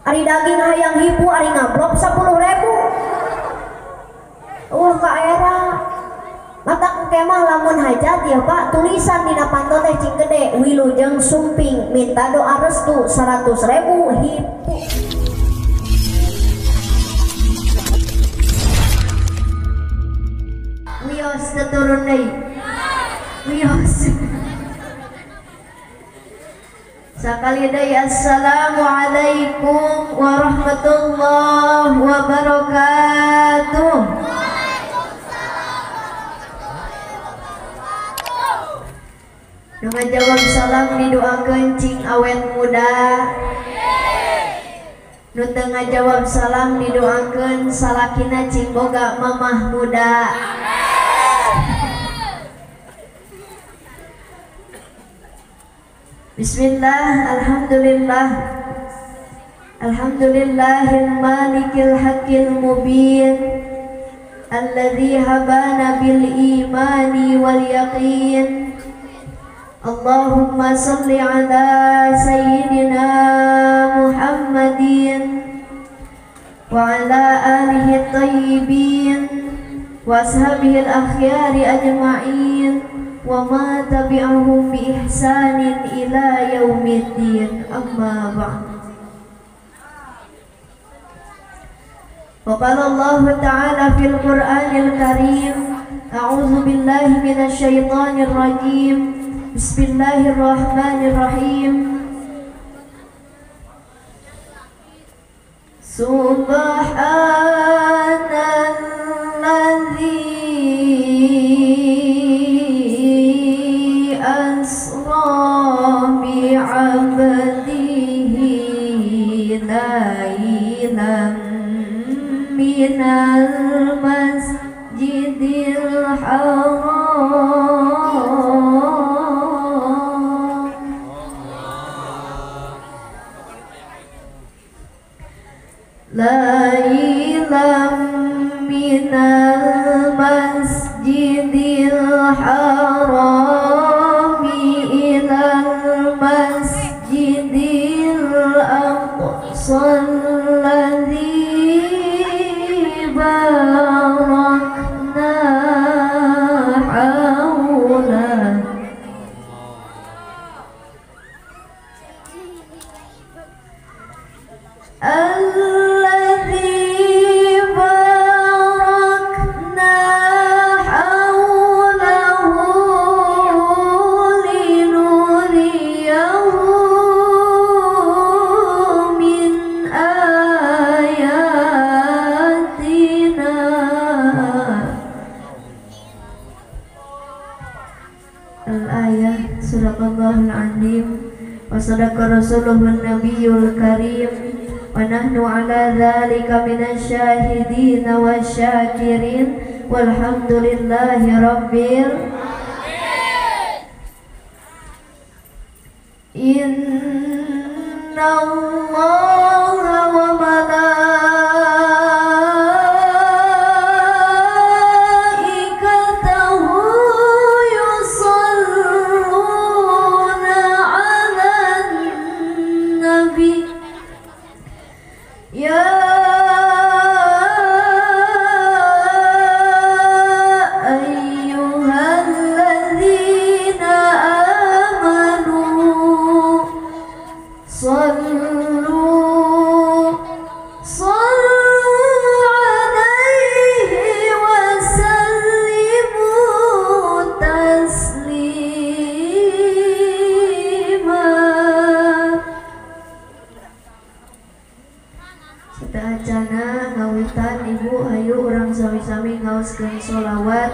Ari daging hayang hipu ari ngablok 10.000. Wah ka era. Mata kemah lamun hajat ya Pak, tulisan dina panto teh cing gede wilujeng sumping minta doa restu 100.000 hipu. Wios teturun deui. Wios. Sakali deui assalamualaikum warahmatullahi wabarakatuh. Dengan jawab salam didoakeun cing awet muda. Nu teu ngajawab salam didoakeun salakina cing boga mamah muda. Bismillah, alhamdulillah, alhamdulillahil malikil haqqil mubin, alladzi habana bil imani wal yaqin. Allahumma salli ala sayyidina Muhammadin wa ala alihi tayyibin wa ashabihi al-akhyari ajma'in wa ma tabi'ahum bi ihsanin ila yaumiddin. Amma ba'd. Wa qala Allah ta'ala fil Qur'anil Karim, a'udzu billahi minasy syaithanir rajim. Bismillahirrahmanirrahim. Subhanalladzi asra bi'abdihi lailan minal masjidil haram lailan minal masjidil haram ilal masjidil aqsa alladzi barakna hawlahu. Alladzi barakna hawlahu linuriyahu min ayatina. Al-ayah. Sadaqallahul azim wa sadaqa rasuluhun nabiyul karim. Wa nahnu ala dzalika minasyahidin wasyakirin walhamdulillahi rabbil alamin. Innallaha wa malaikatahu yusalluna 'alan nabi. Ya ayyuhalladzina amanu sallu alaihi wa sallimu taslima. Acana ngawitan ibu ayo urang sami-sami ngaoskeun sholawat.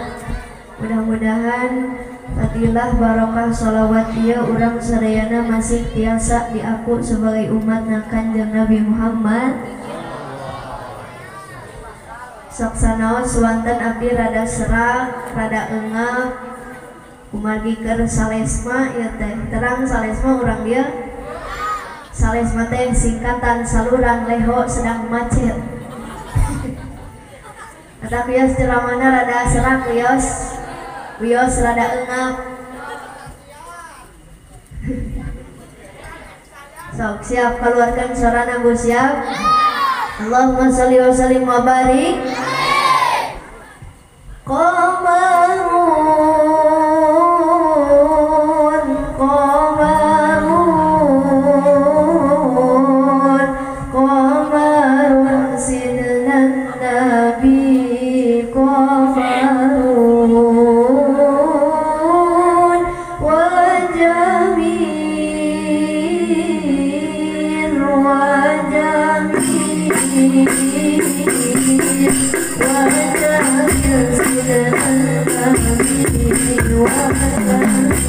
Mudah-mudahan fadilah barokah sholawat ieu urang sadayana masih tiasa diaku sebagai umat Kanjeng Nabi Muhammad. Sok sanaos wonten abdi rada serak, rada engap kumargi keur salesma ieu teh. Terang salesma urang dieu. Salesma teh singkatan saluran leho sedang macet. Kata wios ceramahna rada serak wios, wios rada engap. Sok siap keluarkan sorana Bu siap. Allahumma sholli wa sallim wa barik. Qamarun qamarun qamarun sidna nabi qamarun wa jamil wa jamil wa jamil sidna nabi wa jamil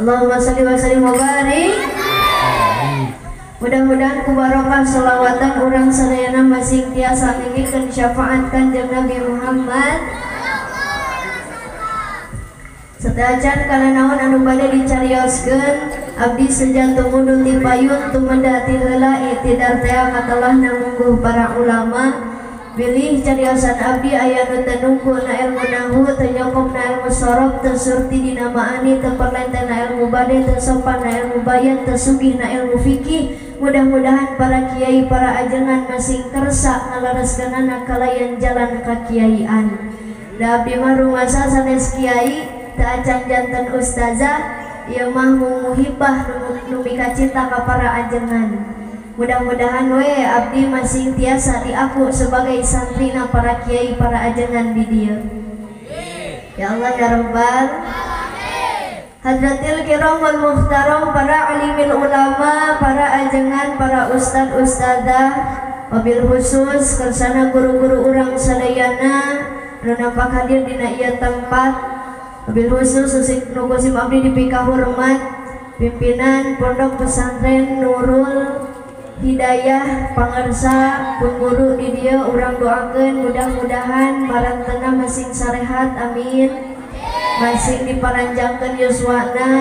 Allahumma sholli wa sallim wa barik. Mudah-mudahan ku barokah sholawatan urang sadayana masing tiasa ngingikeun syafaat Kanjeng Nabi Muhammad. Setacan kana naon anu bade dicarioskeun abdi seja tumudu ti payun tumenda ti heula itidar tea katelahna mungguh para ulama. Bilih cariosan abdi aya nu teu nungku na ilmu nahwu, teu nyokop na ilmu sorof, teu surti dina maani, teu perlente na ilmu bade, teu sopan na ilmu bayan, teu sugih na ilmu fikih. Mudah-mudahan para kiai, para ajengan masing kersa ngalereskeunana kalayan jalan kakiaian. Da abdi mah rumasa sanes kiai, teu acan janten ustazah, ieu mah muhibah nu mikacinta ka para ajengan. Mudah-mudahan we abdi masing tiasa diaku sebagai santrina para kiai, para ajengan di dieu. Ya Allah ya Rabbal Hadratil kiram wal muhtaram, para alimil ulama, para ajengan, para ustad ustadzah, wabil khusus kersana guru-guru urang sadayana nu nampak hadir dina ieu tempat, wabil khusus nu kusim abdi dipika hormat pimpinan Pondok Pesantren Nurul Hidayah pangersa pun guru di dieu urang doakeun mudah-mudahan marantena masing sarehat, amin. Masing diparanjangkeun yuswana,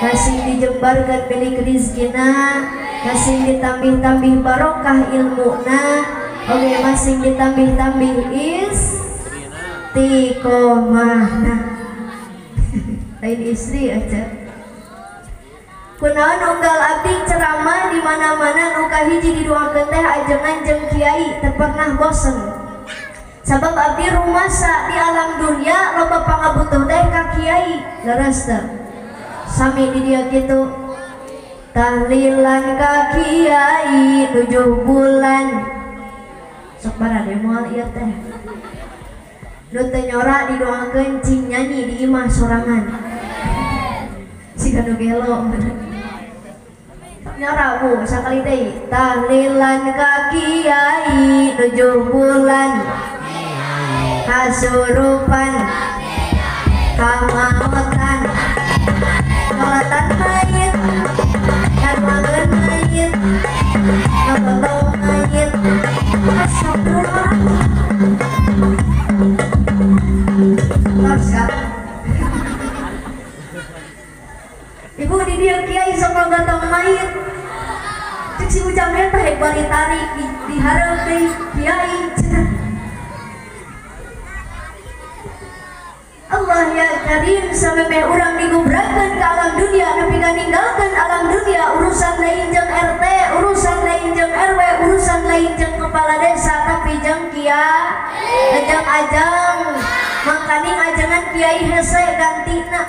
masing dijembarkeun milik rizkina, masing ditambih-tambih barokah ilmuna, oke masing ditambih-tambih istiqomahna. Lain istri aja. Kunaon unggal abdi ceramah di mana-mana nu kahiji didoakeun teh ajengan jeung kiai teu pernah bosen. Sabab abdi rumasa di alam dunia loba pangabutuh teh ka kiai, leres teu? Sami di dieu kitu. Tahlilan ka kiai 7 bulan. Sok barade moal ieu teh. Nu teu nyora didoakeun cing nyanyi di imah sorangan. Siga nu gelo. Nyora bu sakali deui. Tahlilan ka kiai 7 bulan. Kasurupan, kamaotan, nyolatan mayit, ngaruageun mayit, ngabotong mayit, astagfirullah. Tos ka. Ibu di dieu kiai sok ngagotong mayit. Cek si ujang eta hek bari tarik di hareup deui kiai cenah. Allah ya Karim, sampai urang digubrakeun ke alam dunia nepi ka ninggalkeun alam dunia, urusan lain jeung RT, urusan lain jeung RW, urusan lain jeung kepala desa, tapi jeung kiai, ajang-ajang, mangkaning ajengan kiai hese gantina.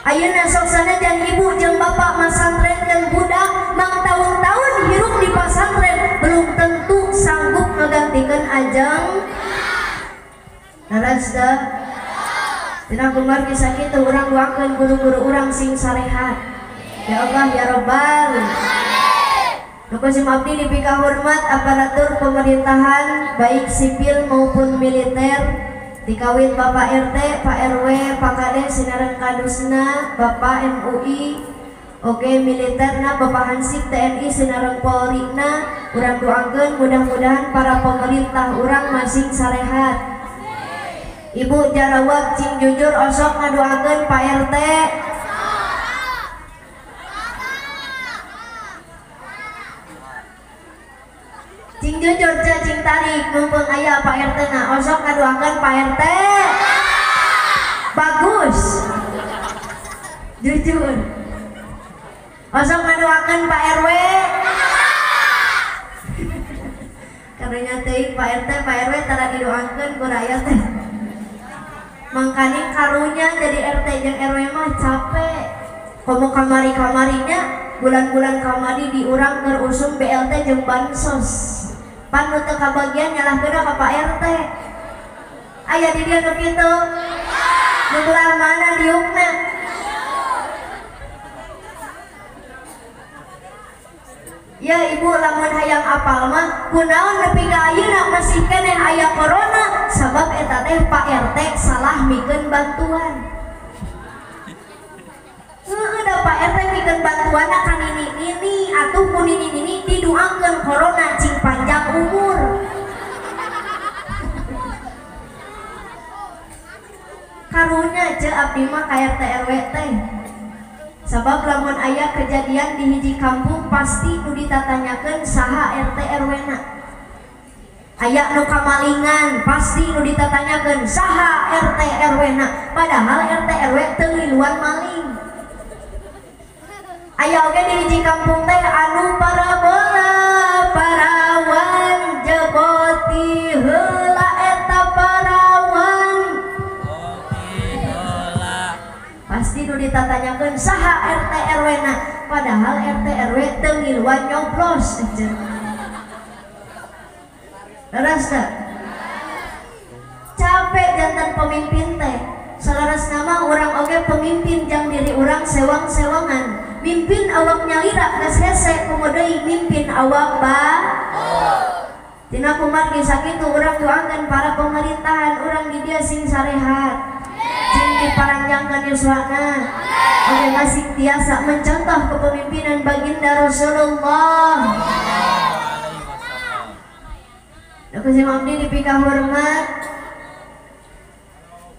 Ayeuna sok sanajan ibu jeung bapak masantrenkeun budak, mang tahun-tahun hirup di pasantren belum tentu sanggup ngagantikeun ajang. Leres teu? Tina kumar kisah kitu urang doakeun guru-guru urang sing sarehat. Ya Allah ya Rabbal. Nu kusim abdi dipika hormat aparatur pemerintahan baik sipil maupun militer, dikawin Bapak RT, Pak RW, Pak Kades sinareng kadusna, Bapak MUI, oke militerna, Bapak Hansip TNI sinareng Polrina, urang doakeun mudah-mudahan para pemerintah urang masing sarehat. Ibu jarawab cing jujur osok ngadoakeun Pak RT. Cing jujur cing tarik mumpung aya Pak RT na osok ngadoakeun Pak RT. Bagus. Jujur. Osok ngadoakeun Pak RW. Karunya teuing Pak RT, Pak RW tara didoakeun ku rakyat teh. Mangkaning karunya jadi RT jeung RW mah capek. Komo kamari-kamarinya bulan-bulan kamari diurang keur usum BLT jeung bansos. Pan nu teu kabagian nyalahkeun ka Pak RT. Aya di dieu nu kitu. Nu belah mana diukna? Ya ibu lamun hayang apal mah kunaon nepi ka ayeuna masih keneh aya corona sabab eta teh Pak RT salah mikeun bantuan. Heueuh da Pak RT mikeun bantuanna ka nini-nini atuh ku nini-nini diduakeun corona cing panjang umur. Karunya ce abdi mah ka RT RW teh. Sabab lamun aya kejadian di hiji kampung pasti nu ditatanyakeun saha RT RW na. Aya nu kamalingan pasti nu ditatanyakeun saha RT RW na, padahal RT RW teu ngiluan maling. Aya oge di hiji kampung teh anu parabola parawan jeboti heula eta parawan. Pasti nu ditatanyakeun saha RT RW na, padahal RT RW teu ngiluan nyoblos. Leres teu? Capek jantan pemimpin teh. Saleres nama urang oge pemimpin jang diri urang sewang-sewangan. Mimpin awak nyalira geus hese komo deui mimpin awak ba. Tina kumargi sakitu urang doakeun para pemerintahan urang di dieu sing sarehat. Sing diparanjangkeun yuswana. Oge masih tiasa mencontoh kepemimpinan baginda Rasulullah. Aku si abdi dipika hormat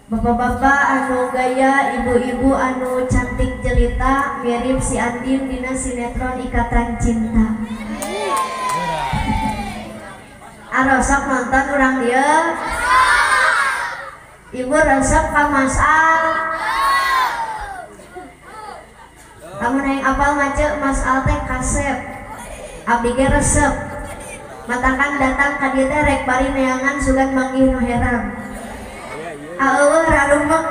bapak-bapak anu gaya, ibu-ibu anu cantik jelita mirip si Andin dina sinetron Ikatan Cinta. Arosok nonton urang dieu. Ibu resep ka Mas Al. Lamun hayang apal mace Mas Al teh kasep. Abdi ge resep. Matakan datang ka dieu teh rek bari neangan sugan manggih nu herang. Aeueuh rarumek.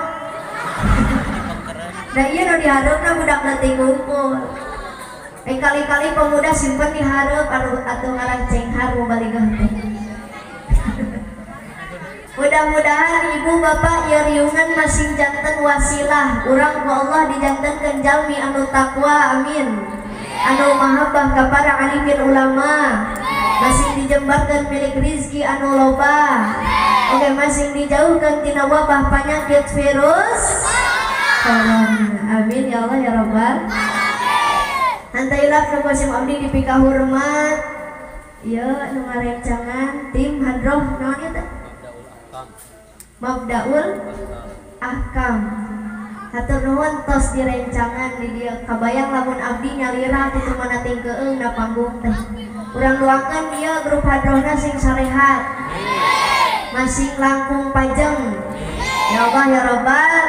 Da ieu nu dihareupna budak leutik ngumpul. Kali-kali pemuda simpen di hareup anu atuh ngaran cenghar mubaligah teh. Mudah-mudahan ibu bapak ieu riungan masing janten wasilah urang ku Allah dijantenkeun jalmi anu takwa, amin. Anu mahabbah ka para alimin ulama. Masing dijembarkeun milik rizki anu loba. Oke, masing dijauhkeun tina wabah penyakit virus corona. Amin ya Allah ya Rabbal. Hantailah nu kusim abdi dipika hormat. Ieu nu ngarencangan tim hadroh naon ieu teh? Mabdaul Ahkam. Hatur nuhun tos direncangan di dieu. Kabayang lamun abdi nyalira kitu mana tingkeueung na panggung teh. Urang doakeun ieu grup hadrohna sing sarehat. Masing langkung pajeng. Ya Allah ya Rabbal.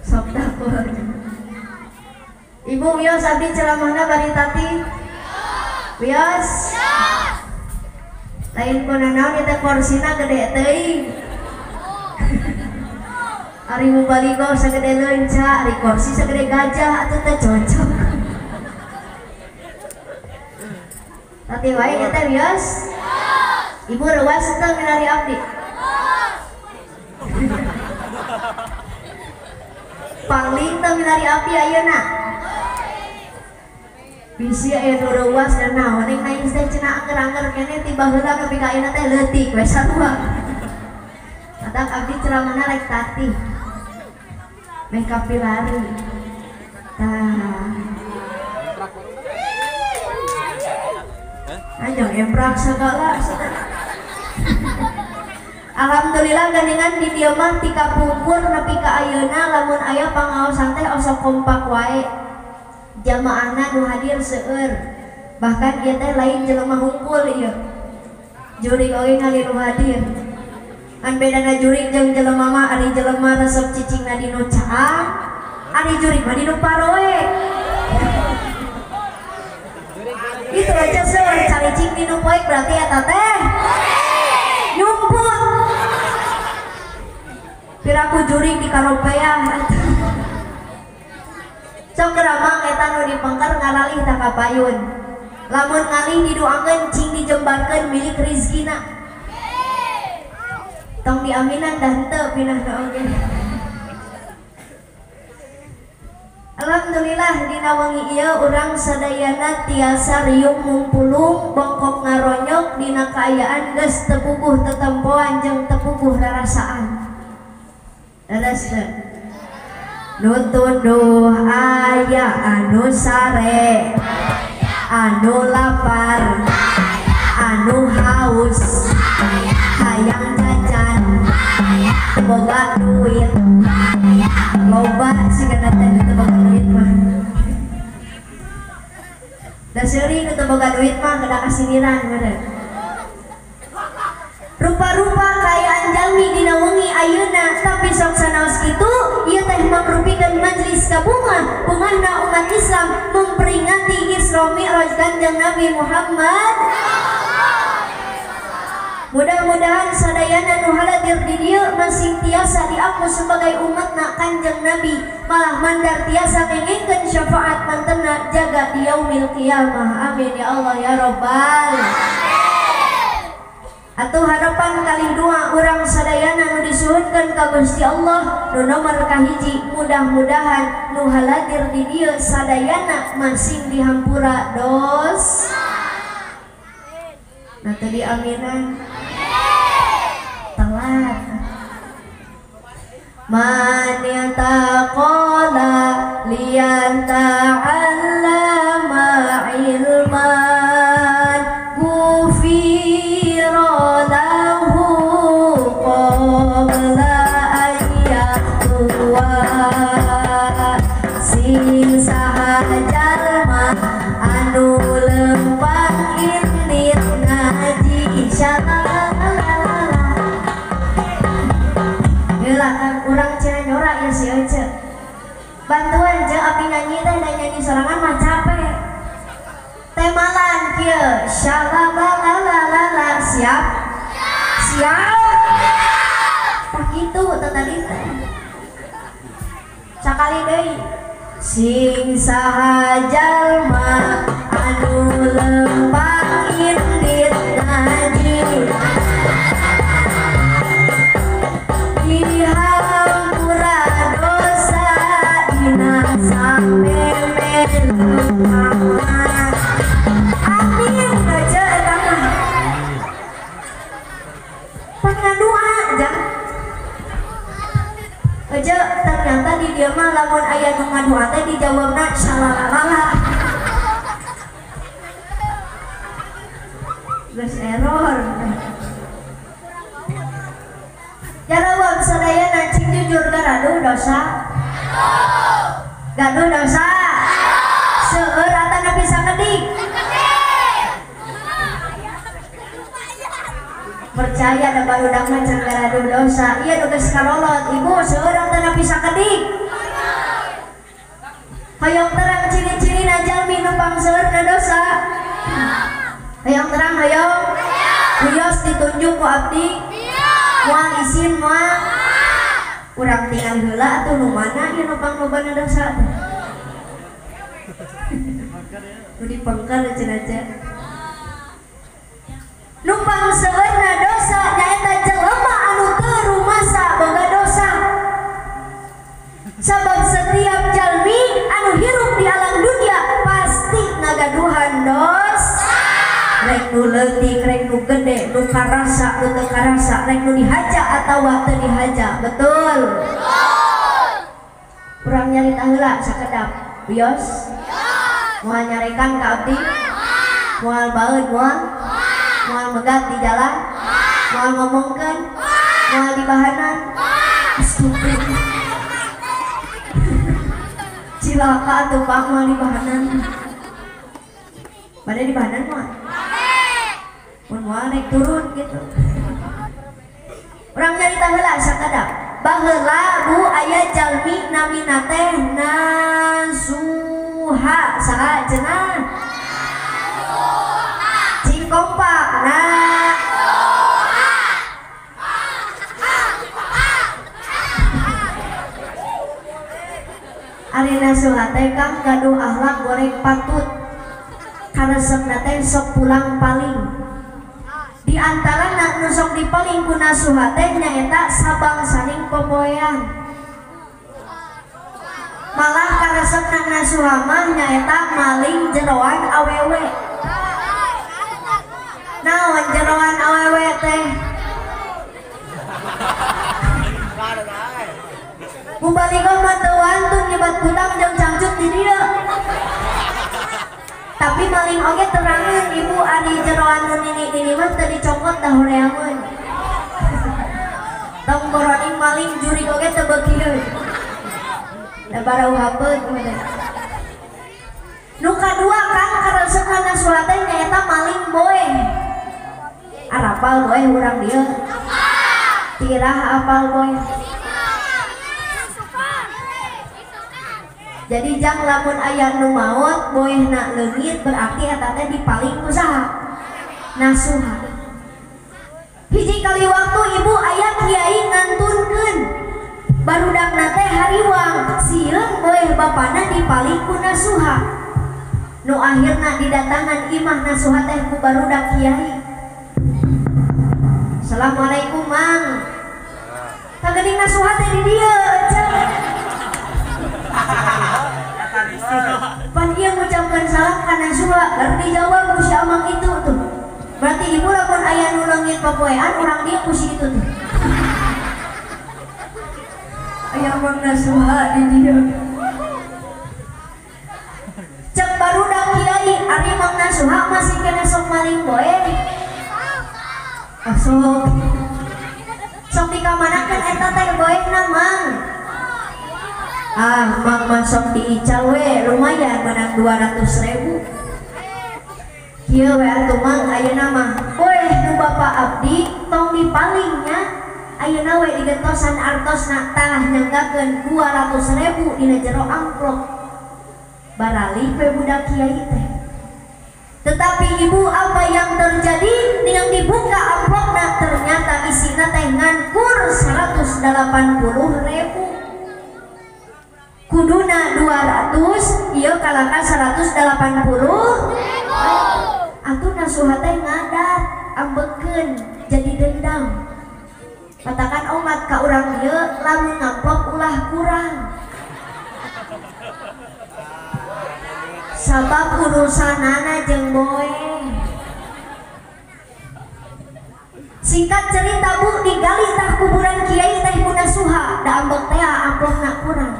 Sok dapur. Ibu wios abdi ceramahna bari tati. Wios. Lain kunanaon ieu teh korsina gede teuing. Ari mubaligo sagede leunca, ari kursi sagede gajah atuh teh cocok. Tati wae ieu teh wios. Ibu reuas teu milari abdi. Pangling teu milari abdi ayeuna. Bisi aya nu reuas dan naon ning naik teh cenah angger-angger keneh ti baheula nepi ka ayeuna teh leutik we sarua. Matak abdi ceramahna rek tati. Meh kapilari. Tah. Anjong emprak segala. Alhamdulillah gandingan di dieu mah ti kapungkur nepi ka ayeuna lamun aya pangaosan teh osok kompak wae. Jamaahna nu hadir seueur. Bahkan ieu teh lain jelema hungkul ieu. Jurig oge ngaliru hadir. Kan bedana jurig jeung jelema mah ari jelema resep cicingna dinu caang, ari jurig mah dinu paroe. Itu aja seueur caricing dinu poek berarti eta teh nyumput. Piraku jurig di karopeah. Sok geramang eta nu dipengker ngaralih ta ka payun. Lamun ngalih didoakeun cing dijembarkeun milik rizkina. Tong diaminan dah henteu pinahna oge. Alhamdulillah dina wengi ieu urang sadayana tiasa riung mumpulung bongkok ngaronyok dina kaayaan geus teu puguh tetempoan jeung teu puguh rarasaan. Leres teu? Nu tunduh aya anu sare, anu lapar, anu haus, hayang jajan, boga duit, loba sigana teh teu boga duit mah. Da Seuri nu teu boga duit mah kedah kasindiran meureun. Rupa-rupa kaayaan jalmi dina wengi ayeuna tapi sok sanaos kitu ieu teh mangrupikeun majlis kabungah bungahna umat Islam memperingati Isra Mi'raj Kanjeng Nabi Muhammad. Mudah-mudahan sadayana nu haladir di dieu masing tiasa diaku sebagai umatna Kanjeng Nabi, malah mandar tiasa ngengengkeun syafaat mantena jaga di yaumil qiyamah. Amin ya Allah ya Rabbal. Atuh harapan kali dua urang sadayana nu disuhunkeun ka Gusti Allah nu nomor kahiji mudah-mudahan nu haladir di dieu sadayana masing dihampura dos. Nah tadi aminan telat. Man yataqala liyan ta'allama ilman gufira lahu qabla an yaqwa. Sing saha jalma anu lempang indit ngaji syalalalala. Heula kan urang cenah nyora ya si Ece. Bantuan je api nyanyi teh da nyanyi sorangan mah capek. Temalan kieu syalalalalala siap? Siap. Tah kitu teh tadi teh. Sakali deui. Sing saha jalma anu lempang indit ngaji dihampura dosa dina sameme lempang. Amin aja eta mah. Pangadua jang. Aja ternyata di dieu mah lamun aya nu ngadua teh dijawabna salalalala. Geus error. Jarawab sadayana cing jujur gaduh dosa. Gaduh dosa. Seueur atanapi sakedik. Percaya da barudak mah can gaduh dosa. Ieu nu geus karolot ibu seueur atanapi sakedik. Hoyong terang ciri-cirina jalmi nu pangseueurna dosa. Hoyong terang hoyong. Wios ditunjuk ku abdi. Moal isin moal. Urang tinggal heula atuh nu mana ieu nu panglobana dosa teh. Nu dipengker cenah aja. Nu pangseueurna dosa nyaeta jelema anu teu rumasa boga dosa. Sabab setiap jalmi anu hirup di alam dunia pasti ngagaduhan dosa. Rek nu leutik, rek nu gede, nu karasa, nu teu karasa, rek nu dihaja atawa teu dihaja. Betul? Urang nyarita heula sakedap. Wios? Moal nyarekan ka abdi? Moal baeud moal? Moal megat di jalan? Moal ngomongkeun? Moal dibahanan? Astagfirullah. Cilaka atuh Pak moal dibahanan. Bade dibahanan moal? Mun moal naik turun gitu. Urang nyarita heula sakadap. Baheula bu aya jalmi namina teh Nasuha. Saha cenah? Cing kompak nah. Ari Nasuha teh kang gaduh akhlak goreng patut. Karesepna teh sok pulang paling. Di antara nu sok dipaling ku Nasuha teh nyaeta sabangsaning popoean. Malah karesepna Nasuha mah nyaeta maling jeroan awewe. Naon jeroan awewe teh? Mubaligah mah teu wantun nyebat kutang jeung cangcut di dieu. Tapi maling oge terangeun ibu ari jeroan nu nini-nini mah teu dicokot da horeameun. Tong boroning maling jurig oge teu beukieun. Da barauhapeun mah. Nu kadua Kang karesepna nasuha teh nyaeta maling boeh. Arapal boeh urang dieu? Tirah apal boeh. Jadi jang lamun aya nu maot boehna leungit berarti eta teh dipaling ku saha? Nasuha. Hiji kali waktu ibu aya kiai ngantunkeun barudakna teh hariwang sieun boeh bapana dipaling ku nasuha. Nu akhirna didatangan imah nasuha teh ku barudak kiai. Assalamualaikum Mang. Tah geuning nasuha teh di dieu cenah. Pan ieu ngucapkeun salam ka nasuha, baru dijawab ku si amang itu tuh. Berarti ibu lamun aya nu leungit papoean urang dieu ku si itu tuh. Aya amang nasuha di dieu. Cek barudak kiai, ari mang nasuha masih kena sok maling boeh. Asok. Sok dikamanakeun eta teh boehna Mang? Ah, Mang mah sok diical we, lumayan menang 200.000. Kieu we atuh Mang ayeuna mah boeh nu bapa abdi tong dipaling nya. Ayeuna we digentosan artosna tah nyanggakeun 200.000 dina jero amplop. Baralih we budak kiai teh. Tetapi ibu apa yang terjadi? Dengan dibuka amplopna ternyata isina teh ngankur 180.000. Kuduna 200, ieu kalaka 180.000. Atuh nasuha teh ngadat, ambekeun jadi dendam. Katakan omat ka urang ieu lamun ngamplop ulah kurang. Sabab urusanana jeung boeh. Singkat cerita bu, digali tah kuburan kiai teh ku nasuha, da ambek teh amplopna kurang.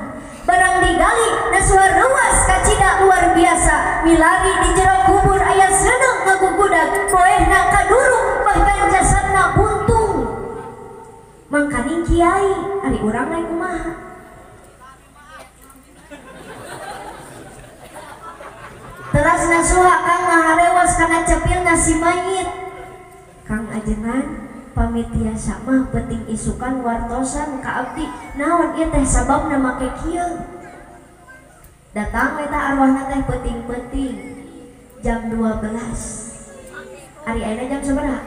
Barang digali nasuha ruas kacida luar biasa, milari di jero kubur aya seuneu ngagugudag, boehna kaduruk bahkan jasadna buntung. Mangkaning kiai, ari urang lain kumaha? Teras nasuha kang ngaharewas kana cepilna si mayit. Kang ajengan pamit tiasa mah penting isukan wartosan ka abdi naon ieu teh sababna make kieu. Datang eta arwahna teh penting-penting jam 12. Ari ayeuna jam sabaraha?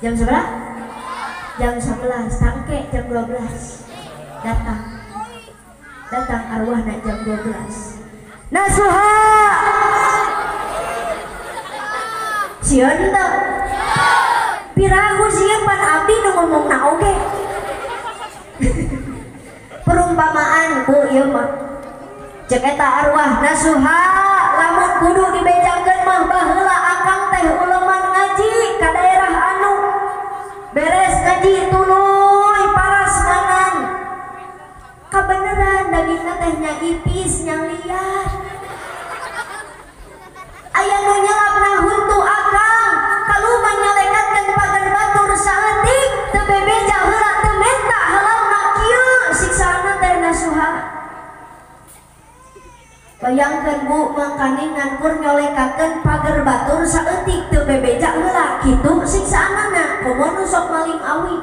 Jam sabaraha? Jam 11, tangke jam 12. Datang. Datang arwahna jam 12. Nasuha. Sieun teu? Piraku sieun pan abdi nu ngomongna oge. Perumpamaan bu ieu mah. Cek eta arwah nasuha lamun kudu dibejakeun mah baheula akang teh uleman ngaji ka daerah anu. Beres ngaji tuluy parasmanan. Kabeneran dagingna teh nya ipis nya liar. Aya nu nyelapna huntu akang kaluman nyalekatkeun pagar batur saeutik teu bebeja heula teu menta halalna kieu siksaanna teh nasuha. Bayangkeun bu mangkaning ngankur nyolekakeun pagar batur saeutik teu bebeja heula kitu siksaanna komo nu sok maling awi.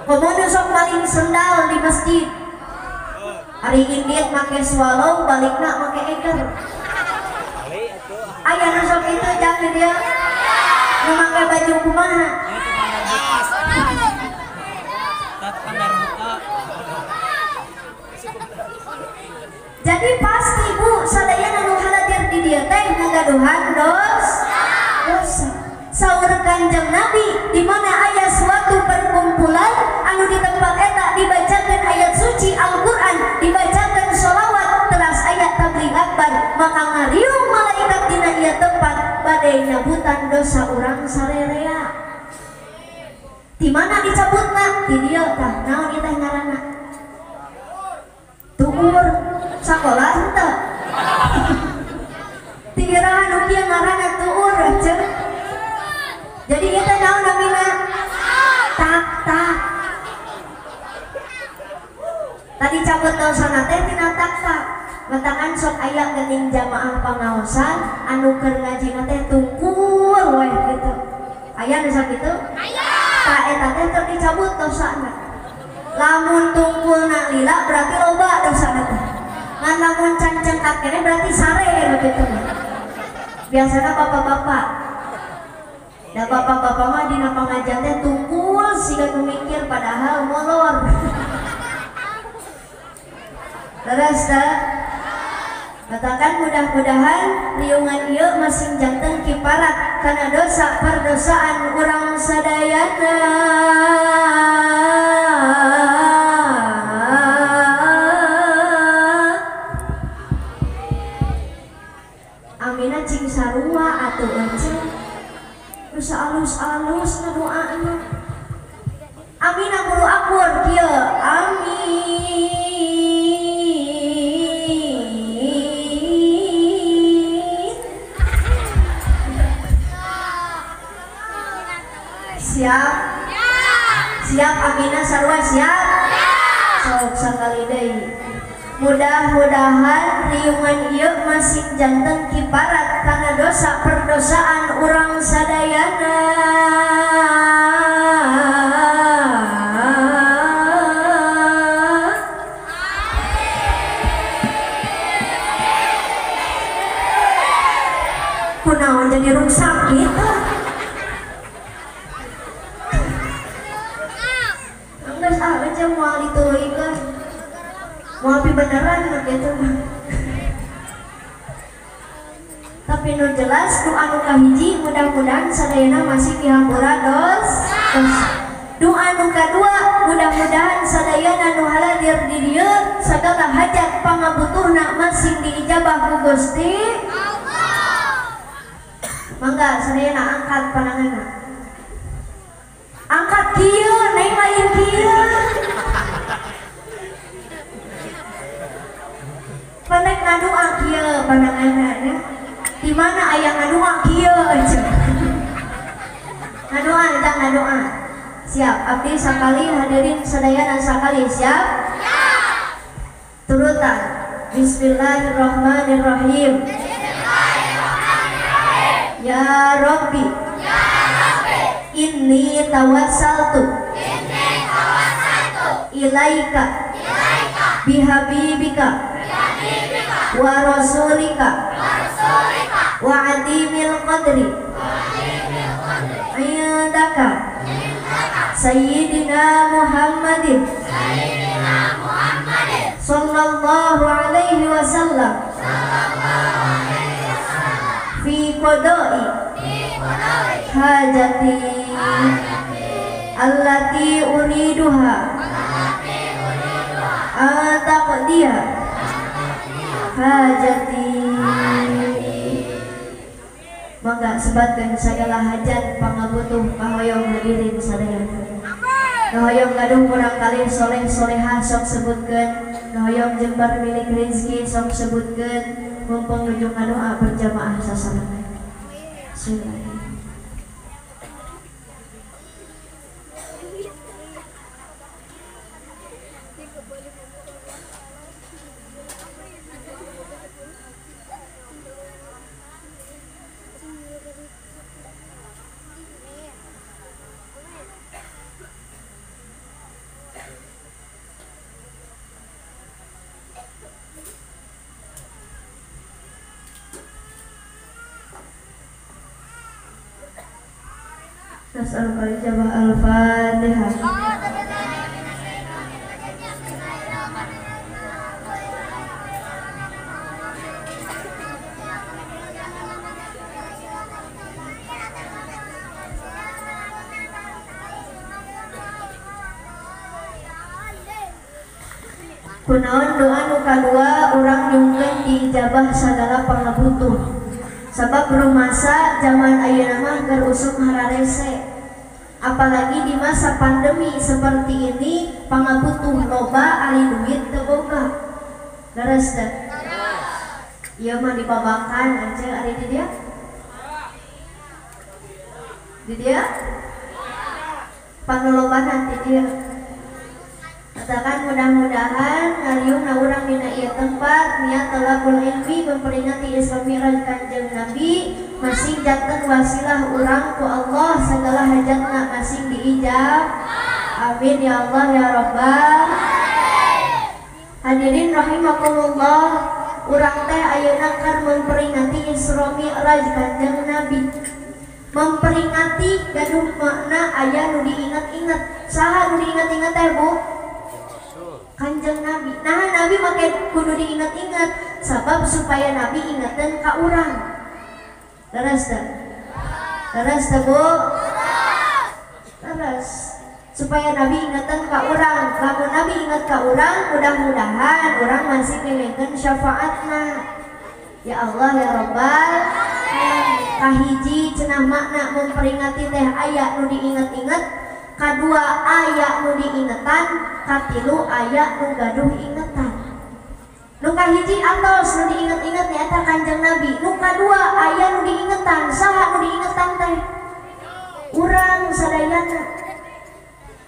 Komo nu sok maling sendal di masjid. Ari indit make swallow balikna make eger. Aya nu sok itu jang di dieu. Nu make baju kumaha? Jadi pasti bu sadayana nu haladir di dieu teh ngagaduhan dosa. Saur Kanjeng Nabi di mana aya suatu perkumpulan anu di tempat eta dibacakeun ayat suci Al-Qur'an, dibacakeun sholawat, teras ayat tabligh akbar, maka ngariung malaikat dina ieu tempat bade nyabutan dosa urang sarerea. Di mana dicabutna? Di dieu tah. Naon ieu teh ngaranna? Tuur sakola henteu. Ti iraha nu kieu ngaranna tuur cenah. Jadi kita naon namina? Tak tak. Tadi cabut dosana teh tina takta. Matakan sok aya geuning jamaah pangaosan anu keur ngajina teh tungkul we gitu. Aya nu sakitu? Aya. Tah eta teh keur dicabut dosana. Lamun tungkulna lila berarti loba dosana teh. Ngan lamun can cengkat keneh berarti sare gitu mah. Biasana bapak-bapak. Da bapak-bapak mah dina pangajian teh tungkul siga nu mikir padahal molor. Leres teh? Katakan mudah-mudahan riungan ieu masing janten kiparat kana dosa perdosaan urang sadayana. Amina cing sarua atuh ece. Dosa alus-alus ngadoana. Amina kudu akur kieu. Amin. Siap? Siap Amina sarua siap? Sok sakali deui. Mudah-mudahan riungan ieu masing janten kiparat kana dosa perdosaan urang sadayana. Kunaon jadi rusak gitu? Enggeus ah aja moal dituluykeun. Moal pi beneran nu kitu mah. Tapi nu jelas doa nu kahiji mudah-mudahan sadayana masih dihampura dos. Doa nu kadua mudah-mudahan sadayana nu haladir di dieu sagala hajat pangabutuhna masing diijabah ku Gusti Allah. Mangga sadayana angkat pandanganna. Angkat kieu neng lain kieu. Pendek ngadoa kieu pandanganna nya. Di mana aya ngadoa kieu aja. Ngadoa eta ngadoa. Siap, abdi sakali hadirin sadayana sakali siap? Siap. Turutan. Bismillahirrahmanirrahim. Bismillahirrahmanirrahim. Ya Rabbi. Ya Rabbi. Inni tawassaltu. Inni tawassaltu. Ilaika. Ilaika. Bihabibika. Wa rasulika wa adimil qadri indaka sayyidina Muhammadin sallallahu alaihi wasallam fi qada'i hajati allati uriduha ataqdiha hajati. Mangga sebatkeun sagala hajat pangabutuh kahoyong hadirin sadayana. Kahoyong gaduh kurang kalih soleh solehah sok sebutkeun, kahoyong jembar milik rezeki sok sebutkeun, mumpung nuju ngadoa berjamaah sasarengan. Bismillahirrahmanirrahim. Nas'aluka ijabah al-Fatihah. Kunaon doa nu kadua urang nyungkeun diijabah sagala pangabutuh. Sabab rumasa zaman ayeuna mah keur usum hararese. Apalagi di masa pandemi seperti ini pangabutuh loba ari duit teu boga. Leres teu? Ieu mah dibabakan anjeun ari di dieu. Di dieu? Panolobanan di dieu. Katakan mudah-mudahan ngariung urang dina ieu tempat niat thalabul ilmi memperingati Isra Mi'raj Kanjeng Nabi masing janten wasilah urang ku Allah segala hajatna masing diijab. Amin ya Allah ya Rabbal. Hadirin rahimakumullah, urang teh ayeuna keur memperingati Isra Mi'raj Kanjeng Nabi. Memperingati gaduh makna aya nu diingat-ingat. Saha nu diingat-ingat teh, Bu? Kanjeng Nabi. Nah, Nabi make kudu diingat-ingat sabab supaya Nabi ingetin ka urang. Leres teu? Leres teu, Bu? Leres. Supaya Nabi ingetin ka urang. Lamun Nabi inget ka urang, mudah-mudahan urang masih milihkeun syafaatna. Ya Allah ya Rabbal. Kahiji cenah makna memperingati teh aya nu diinget-inget, kadua aya nu diingetan, katilu aya nu gaduh ingetan. Nu kahiji atos nu diinget-inget nyaeta Kanjeng Nabi. Nu kadua aya nu diingetan, saha nu diingetan teh? Urang sadayana.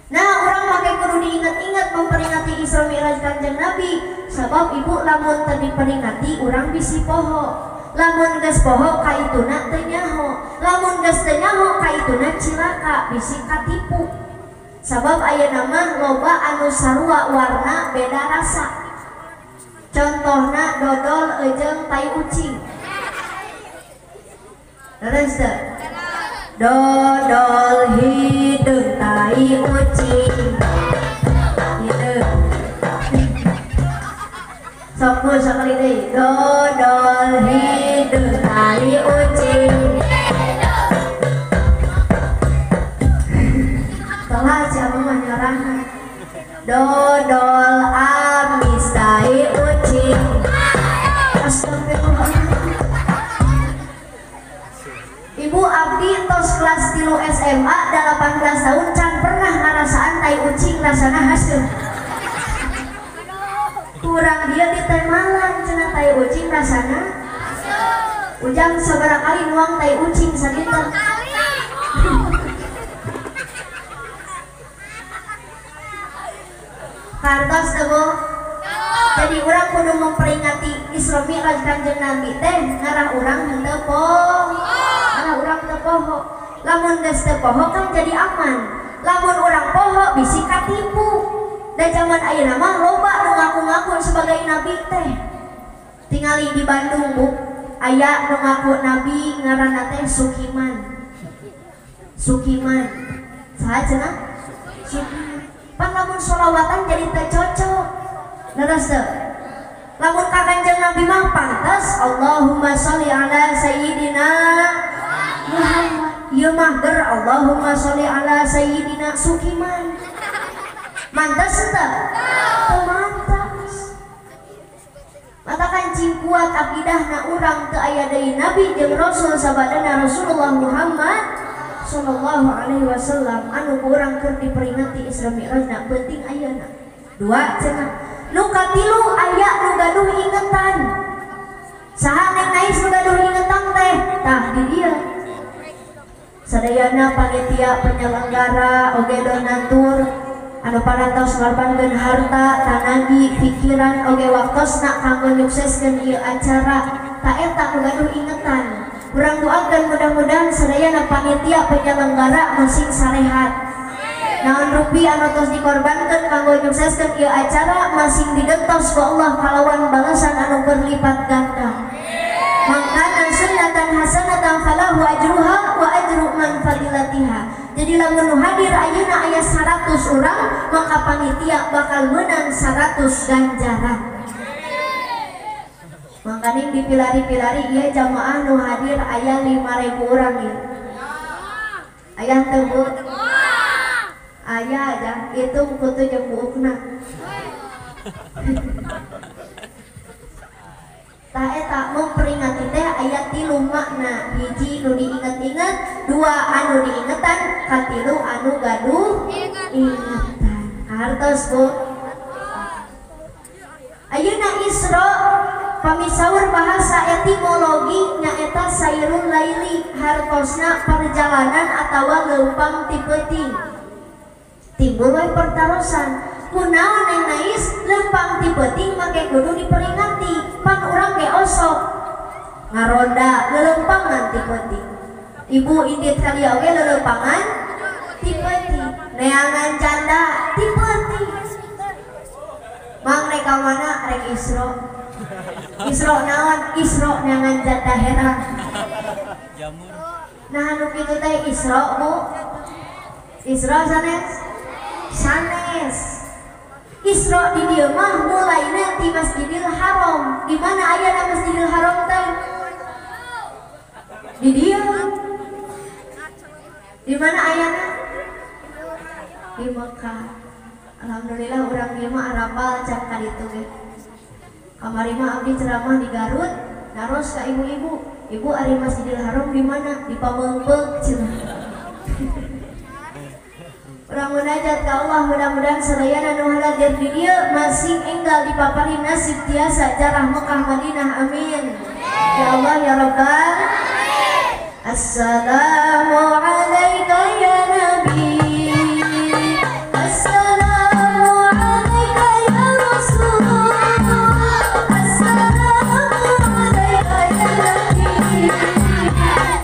Nah, urang make kudu diinget-inget memperingati Isra Mi'raj Kanjeng Nabi, sabab ibu lamun teu diperingati urang bisi poho. Lamun geus poho kaituna teu nyaho, lamun geus teu nyaho kaituna cilaka bisi katipu. Sabab ayeuna mah loba anu sarua warna beda rasa. Contohna dodol jeung tai ucing. Leres teu? Dodol hideung tai ucing. Hideung. Sok bu sakali deui. Dodol hideung tai ucing. Telah siapa mah nyorana. Dodol amis tai ucing. Astagfirullah. Ibu abdi tos kelas 3 SMA 18 tahun can pernah ngarasaan tai ucing rasana haseum. Kurang dia di teh malang cenah tai ucing rasana. Ujang sabaraha kali nuang tai ucing sakitu. Kartos teu, Bu? Jadi urang kudu memperingati Isra Mi'raj Kanjeng Nabi teh ngarah urang henteu poho. Ngarah urang teu poho. Lamun geus teu poho kan jadi aman. Lamun urang poho bisi katipu. Da zaman ayeuna mah loba nu ngaku-ngaku sebagai nabi teh. Tingali di Bandung, Bu, aya nu ngaku nabi ngaranna teh Sukiman. Sukiman. Saha cenah? Sukiman. Pan lamun sholawatan jadi teu cocok. Leres teu? Lamun ka Kanjeng Nabi mah pantes Allahumma sholli ala sayyidina Muhammad. Ieu mah ger Allahumma sholli ala sayyidina Sukiman. Mantas teu? Teu mantas. Mata kancing kuat akidahna urang teu aya deui nabi jeung rasul sabadana Rasulullah Muhammad sallallahu alaihi wasallam anu urang keur diperingati Isra Mi'rajna penting ayeuna. Dua cenah. Nu katilu aya nu gaduh ingetan. Saha neng nais nu gaduh ingetan teh? Tah di dieu. Sadayana panitia penyelenggara oge donatur anu parantos ngorbankeun harta, tanagi, pikiran oge waktosna kanggo nyukseskeun ieu acara. Ta eta nu gaduh ingetan. Urang doakeun mudah-mudahan sadayana panitia penyelenggara masing sarehat. Naon rupi anu tos dikorbankeun kanggo nyukseskeun ieu acara masing digentos ku Allah kalawan balasan anu berlipat ganda. Mangkana sunnatan hasanatan falahu ajruha wa ajru man fadilatiha. Jadi lamun nu hadir ayeuna aya 100 urang, maka panitia bakal menang 100 ganjaran. Mangkaning dipilari-pilari ieu jamaah nu hadir aya 5.000 urang ieu. Aya teu, Bu? Aya aja, hitung kutu jeung buukna. Tah eta memperingati teh aya tilu makna. Hiji nu diinget-inget, dua anu diingetan, katilu anu gaduh ingetan. Hartos, Bu. Ayeuna Isra pamisaur bahasa etimologi nyaeta sairul laili, hartosna perjalanan atawa leumpang ti peuting. Timbul we pertarosan, kunaon Leumpang ti peuting make kudu diperingati, pan urang ge osok ngaronda leuleumpangan ti peuting. Ibu indit ka dieu oge leuleumpangan ti peuting, neangan janda ti peuting. Mang rek ka mana? Rek Isro. Isro naon? Isro neangan janda heran. Jamur. Nah anu kitu teh Isro Bu. Isro sanes? Sanes. Isro di dieu mah mulaina ti Masjidil Haram. Di mana ayana Masjidil Haram teh? Di dieu. Di mana ayana? Di Mekah. Alhamdulillah urang dieu mah arapal can ka ditu ge. Kamari mah abdi ceramah di Garut, naros ka ibu-ibu, "Ibu ari Masjidil Haram di mana?" Di Pameungpeuk cenah. Urang munajat ka Allah mudah-mudahan sadayana nu hadir di dieu masing enggal dipaparin nasib tiasa jarah Mekah Madinah, amin. Ya Allah ya Rabbal. Assalamu alayka ya Nabi. Assalamu alayka ya Rasul. Assalamu alayka ya Nabi.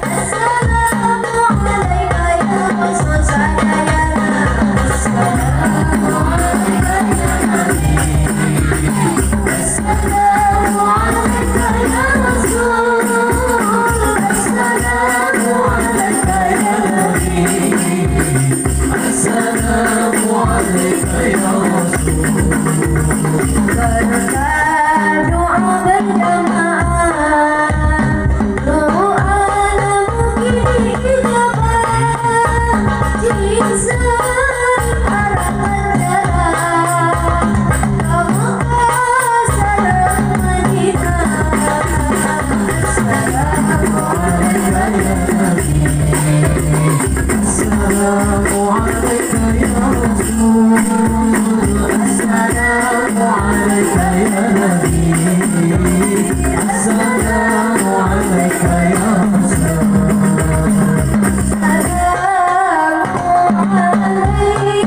Assalamu alayka ya Rasul. Assalamu alayka ya Nabi. Assalamu alayka ya Rasul. Assalamu alayka ya Nabi. Assalamu alayka ya Rasul. Berkah doa berjamaah, doa mungkin dijabah, cinta Assalamu alayka ya Rasul. Assalamu alayka ya Nabi. Assalamu alayka ya Rasul. Assalamu alayka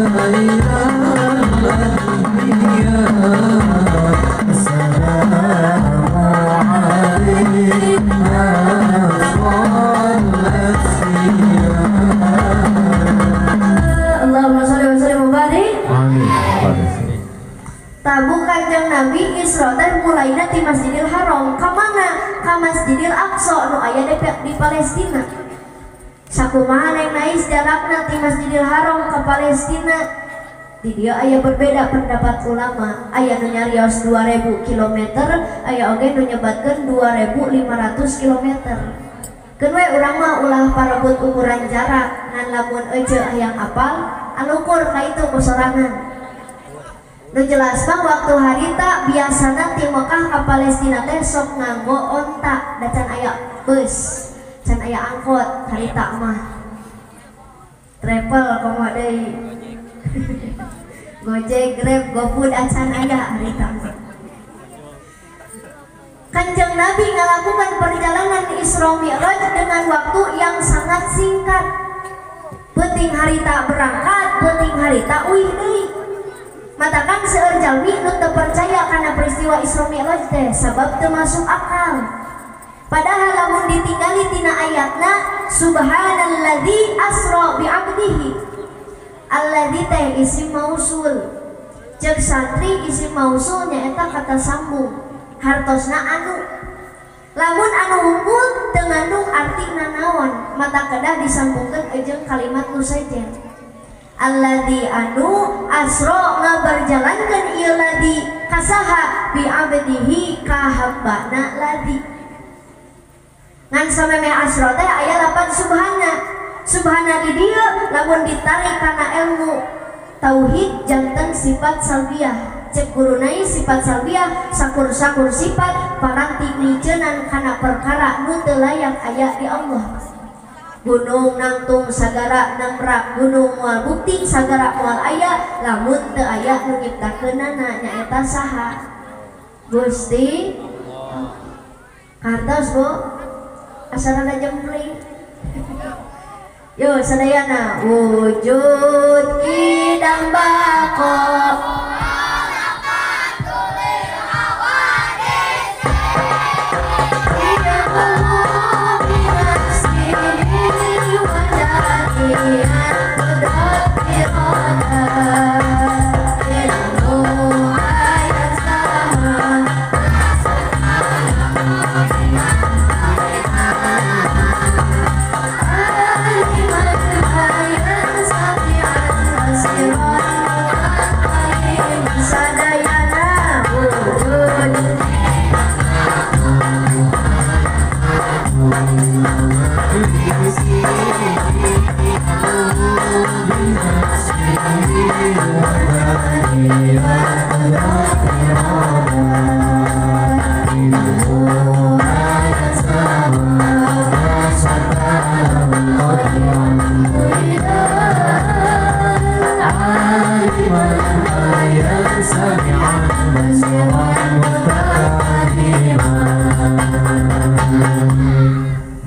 Zainal Anbiya. Assalamu alayka Allahumma sholli wa sallim wa barik. Tabu Kanjeng Nabi Isra teh mulaina ti Masjidil Haram ka mana? Ka Masjidil Aqsa nu aya di Palestina. Sakumaha neng nais jarakna ti Masjidil Haram ka Palestina? Di dieu aya berbeda pendapat ulama. Aya nu nyarios 2000 km, aya oge nu nyebatkeun 2500 km. Keun we urang mah ulah parebut ukuran jarak, ngan lamun ece hayang apal, alukur ka itu ku sorangan. Nu jelas mah waktu harita biasana ti Mekah ka Palestina teh sok nganggo onta, da can aya bus, can aya angkot harita mah. Travel komo deui. Gojek, Grab, GoFood acan aya harita mah. Kanjeng Nabi ngalakukan perjalanan Isra Mi'raj dengan waktu yang sangat singkat. Peuting harita berangkat, peuting harita uih deui. Matakan seueur jalmi nu teu percaya kana peristiwa Isra Mi'raj teh sabab teu masuk akal. Padahal lamun ditinggali tina ayatna subhanalladzi asra bi 'abdihi. Alladzi teh isim mausul. Ceuk santri isim mausul nyaeta kata sambung. Hartosna anu. Lamun anu unggul teu ngandung arti nanaon, mata kedah disambungkeun jeung kalimat nu sejen. Alladzi anu asra ngaberjalankeun ieu ladzi kasaha bi abdihi ka hambana ladzi. Ngan samemeh asra teh aya lapan subhana. Subhana di dieu lamun ditarik kana ilmu tauhid janten sifat salbiyah. Cek gurunai sifat salbiyah sakur-sakur sifat paranti micenan kana perkara nu teu layak aya di Allah. Gunung nangtung sagara nangrak gunung moal bukti sagara moal aya lamun teu aya nu nyiptakeunana nyaeta saha? Gusti kartos Bu asana jempling. Yo sadayana wujud kidang bako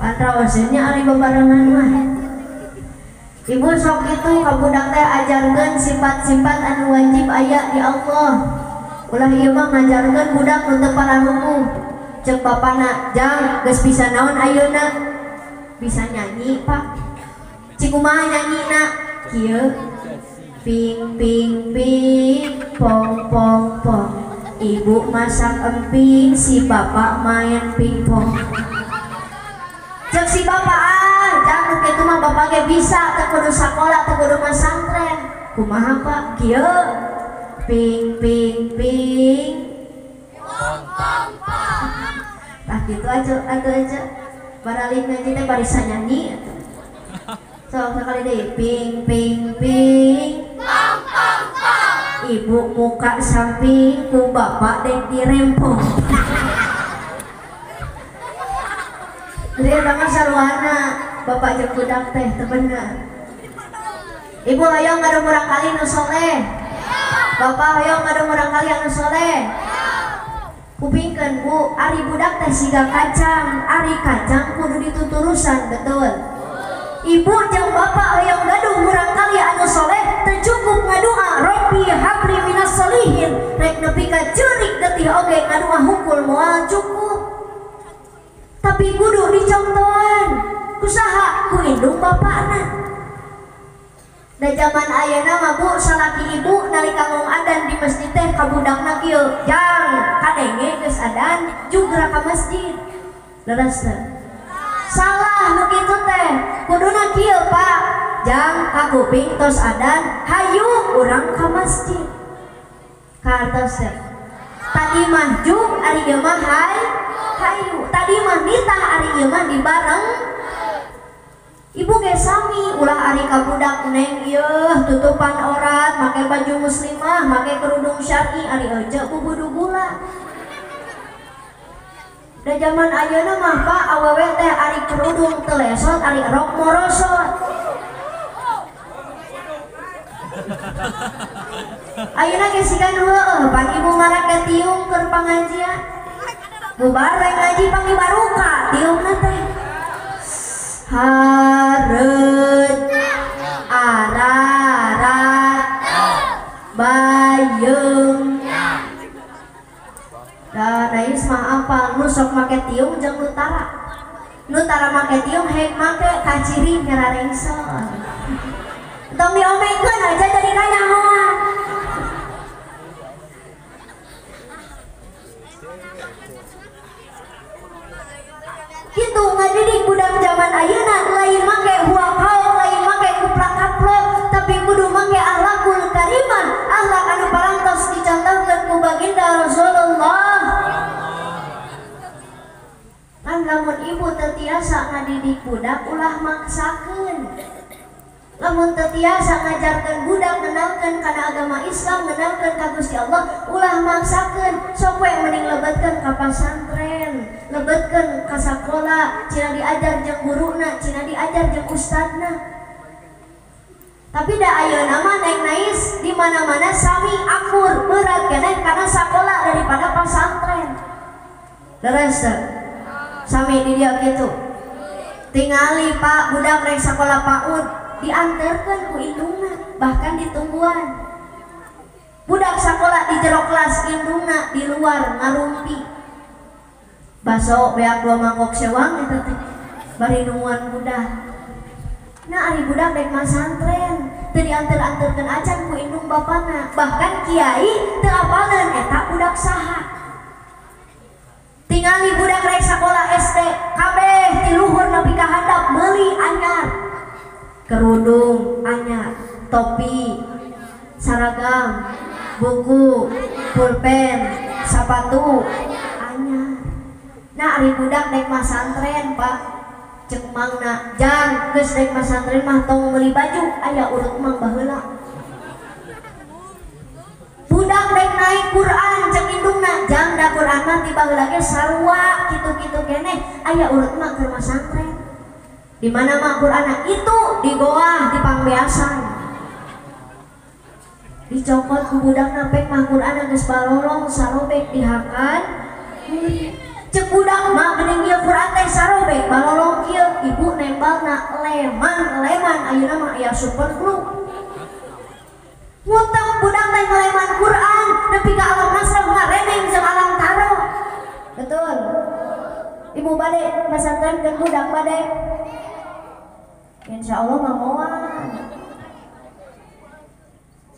Panraosnya ari bebarengan mah. Ibu sok itu ka budak teh ajarkeun sifat-sifat anu wajib aya di Allah. Ulah ieu mah ngajarkeun budak nu teu pararukuh. Ceuk bapana, "Jang, geus bisa naon ayeuna?" "Bisa nyanyi, Pak." "Cik kumaha nyanyina?" "Kieu. Ping ping ping, pong pong pong. Ibu masak emping, si bapak main pingpong." Cek si bapak, ah, jangan kitu mah bapak ge bisa, teu kudu sakola, teu kudu masantren. Kumaha Pak? Kieu. Ping ping ping, pong pong pong. Tah kitu aja, atuh aja. Baralik ngaji teh barisa nyanyi atuh. Sok sekali deui, ping ping ping, pong pong pong. Ibu muka samping, ku bapak dek dirempong. Jadi eta mah sarwana bapak jeung budak teh teu bener. Ibu hoyong ngadu murangkali nu soleh. Bapak hoyong ngadu murangkali anu soleh. Kupingkeun Bu, ari budak teh siga kacang, ari kacang kudu dituturusan, betul. Ibu jeung bapak hoyong gaduh murangkali anu soleh teu cukup ngadua Robbi habli minas solihin, rek nepi ka ceurik getih oge ngadua hungkul moal cukup. Tapi kudu dicontohan kusaha ku indung bapakna. Da zaman ayeuna mah Bu salaki ibu nalika ngomong adan di masjid teh ka budakna kieu, "Jang, kadenge geus adan jugra ka masjid." Leres teh? Salah nu kitu teh. Kuduna kieu, Pak. Jang kakuping tos adan, hayu urang ka masjid. Kartos teh. Tadi mah jug ari ieu mah hayu. Tadi mah nitah ari ieu mah dibareng. Ibu ge sami ulah ari ka budak neng ieu tutupan aurat, make baju muslimah, make kerudung syar'i ari euceu bubudu gula. Da zaman ayeuna mah Pak awewe teh ari kerudung teu lesot, ari rok morosot. Ayeuna ge siga nu heueuh pan ibu marake tiung keur pangajian. Bubar we ngaji panggih baruka tiungna teh. Hareut ararat bayeung. Da nais mah apal nu sok make tiung jeung nu tara. Nu tara make tiung hek make kaciri nyararengsel. Tong diomengkeun aja jadi kanyahoan. Kitu ngadidik budak zaman ayeuna lain make huak-hauk, lain make kuplak-kaplok, tapi kudu make akhlakul karimah, akhlak anu parantos dicontohkeun ku baginda Rasulullah. Kan lamun ibu teu tiasa ngadidik budak ulah maksakeun. Lamun teu tiasa ngajarkeun budak ngenalkeun kana agama Islam, ngenalkeun ka Gusti Allah, ulah maksakeun. Sok we mending lebetkeun ka pasantren, Lebetkeun ka sakola, cina diajar jeung guruna, cina diajar jeung ustadna. Tapi da ayeuna mah naik nais di mana-mana sami akur berat keneh karena sakola daripada pasantren. Leres teu? Sami di dieu kitu. Tingali Pak budak rek sakola PAUD dianterkeun ku indungna, bahkan ditungguan. Budak sakola di jero kelas indungna di luar ngarumpi. Baso beak dua mangkok sewang eta teh bari nungguan budak. Nah ari budak rek masantren teu dianter-anterkeun acan ku indung bapana, bahkan kiai teu apaleun eta budak saha. Tingali budak rek sakola SD kabeh ti luhur nepi ka handap meuli anyar. Kerudung anyar, topi, seragam, buku, pulpen, sepatu anyar. Nah ari budak rek masantren Pak, cek mangna jang geus rek masantren mah tong meuli baju aya urut mang baheula. Budak rek naik Quran cek indungna jang da Quran mah ti baheula ge sarua kitu-kitu keneh aya urut mah keur masantren. Di mana mah Quranna itu di goah di pangbeasan. Dicokot ku budakna pek mah Quranna geus balolong sarobek dihakan. Cek budak mah geuning ieu Quran teh sarobek balolong kieu ibu nembalna leman-leman ayeuna mah aya super glue. Ngutang budak teh ngaleman Quran nepi ka alam nasrah ngareneng jeung alam taro. Betul. Ibu bade masantrenkeun budak bade. Insyaallah mah moal.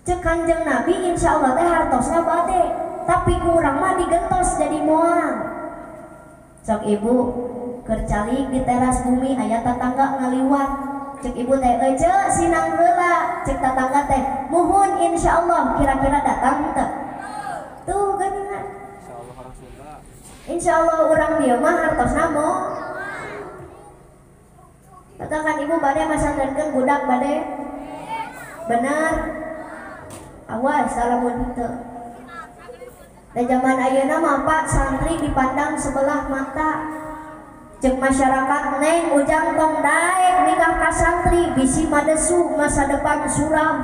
Cek Kanjeng Nabi insyaallah teh hartosna bade, tapi kurang mah digentos jadi moal. Cek ibu keur calik di teras bumi aya tatangga ngaliwat. Cek ibu teh ece sinang heula, cek tatangga teh muhun insyaallah kira-kira datang teu. Tuh geuningan. Insyaallah orang Sunda. Insyaallah urang dieu mah hartosna mo. Katakan ibu bade masantrenkeun budak bade. Benar. Awas lamun henteu. Da zaman ayeuna mah Pak santri dipandang sebelah mata. Cek masyarakat neng ujang tong daek nikah ka santri bisi madesu masa depan suram.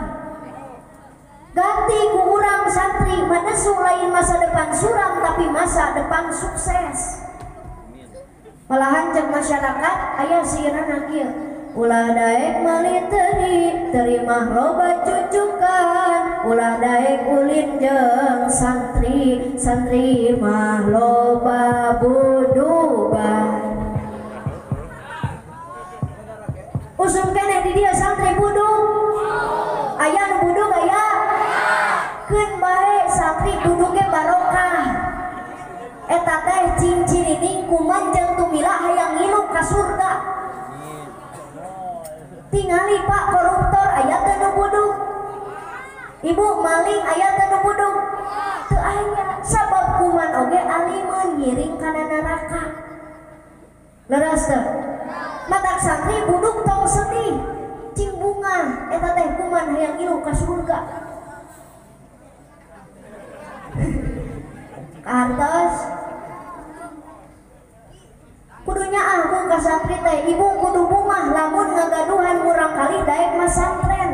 Ganti ku urang santri madesu lain masa depan suram tapi masa depan sukses. Malahan cek masyarakat aya sieunana kieu. Ulah daek meuli teri, terima loba cucukan. Ulah daek ulin jeung santri, santri mah loba budugan. Usum keneh di dieu santri budug. Aya nu budug aya? Keun bae santri budug ge barokah. Eta teh cincirining kuman jeung tumila hayang ngilu ka surga. Tingali Pak koruptor aya teu nu budug. Ibu maling aya teu nu budug. Teu aya sabab kuman oge alimeun ngiring kana neraka. Leres teu? Matak santri budug tong sedih. Cing bunga eta teh kuman hayang ngilu ka surga. Kahartos kudunya aku ka santri teh ibu kudu bungah lamun ngagaduhan murang kali daek masantren.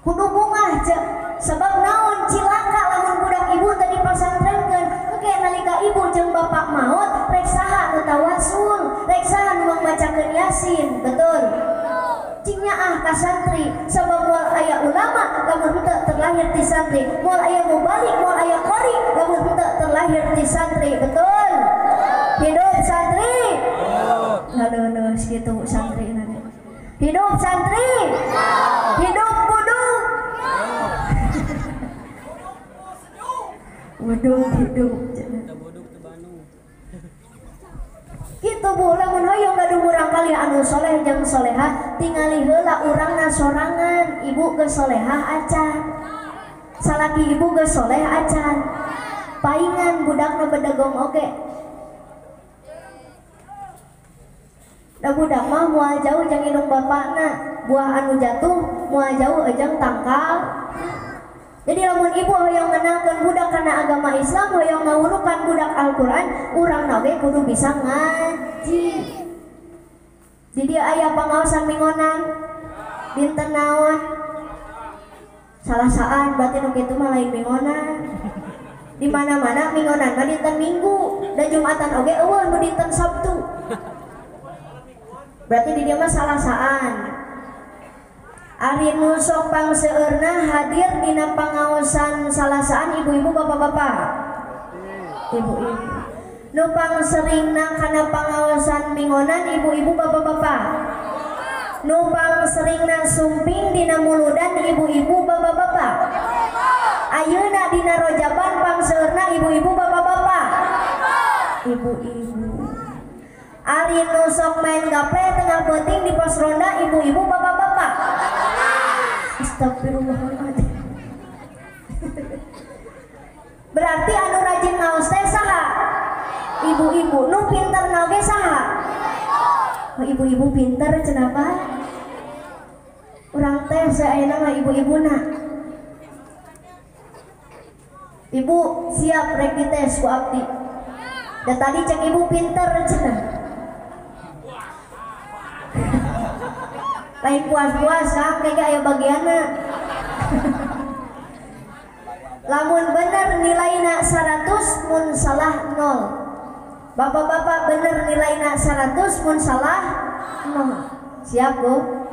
Kudu bungah cek sebab naon cilaka lamun budak ibu teh dipasantrenkeun engke nalika ibu jeung bapak maot rek saha nu tawasul rek saha nu macakeun yasin. Betul. Cing nyaah ka santri sabab moal aya ulama lamun henteu terlahir ti santri, moal aya mubalik moal aya qori lamun henteu terlahir ti santri. Betul. Hidup santri. Aduh aduh segitu santri nanti. Hidup santri. Hidup buduk. Buduk hidup. Kitu bu lamun hoyong gaduh murang kali anu soleh jeung solehah tingali heula urangna sorangan. Ibu geus solehah acan, salaki ibu geus soleh acan, paingan budakna bedegong oge. Da budak mah moal jauh jeung indung bapakna, buah anu jatuh moal jauh jeung tangkal. Jadi lamun ibu hoyong ngenalkeun budak kana agama Islam, hoyong ngawurukan budak Al-Qur'an, urang oge kudu bisa ngaji. Jadi aya pangaosan mingonan dinten naon? Salasaan berarti nu kitu mah lain mingonan. Di mana-mana mingonan mah dinten Minggu, dan Jumatan oge eueuh nu dinten Sabtu. Berarti di dieu mah salasaan. Ari nu sok pangseueurna hadir dina pangaosan salasaan ibu-ibu bapak-bapak. Ibu-ibu. Nu pangseringna kana pangaosan mingonan ibu-ibu bapak-bapak. Nu pangseringna sumping dina muludan ibu-ibu bapak-bapak. Ayeuna dina rojaban pangseueurna ibu-ibu bapak-bapak. Ibu-ibu. Ari nu sok main gaple tengah peuting di pos ronda ibu-ibu bapak-bapak. Astagfirullahaladzim. Berarti anu rajin ngaos teh saha? Ibu-ibu. Nu pinter oge saha? Oh, ibu-ibu pinter cenah Pak. Urang teh saena mah ibu-ibuna. Ibu siap rek dites ku abdi. Da tadi cek ibu pinter cenah. Lain puas-puas kang kayak aya bagianna. Lamun bener nilaina 100 mun salah 0. Bapak-bapak bener nilaina 100 mun salah 0. Siap Bu?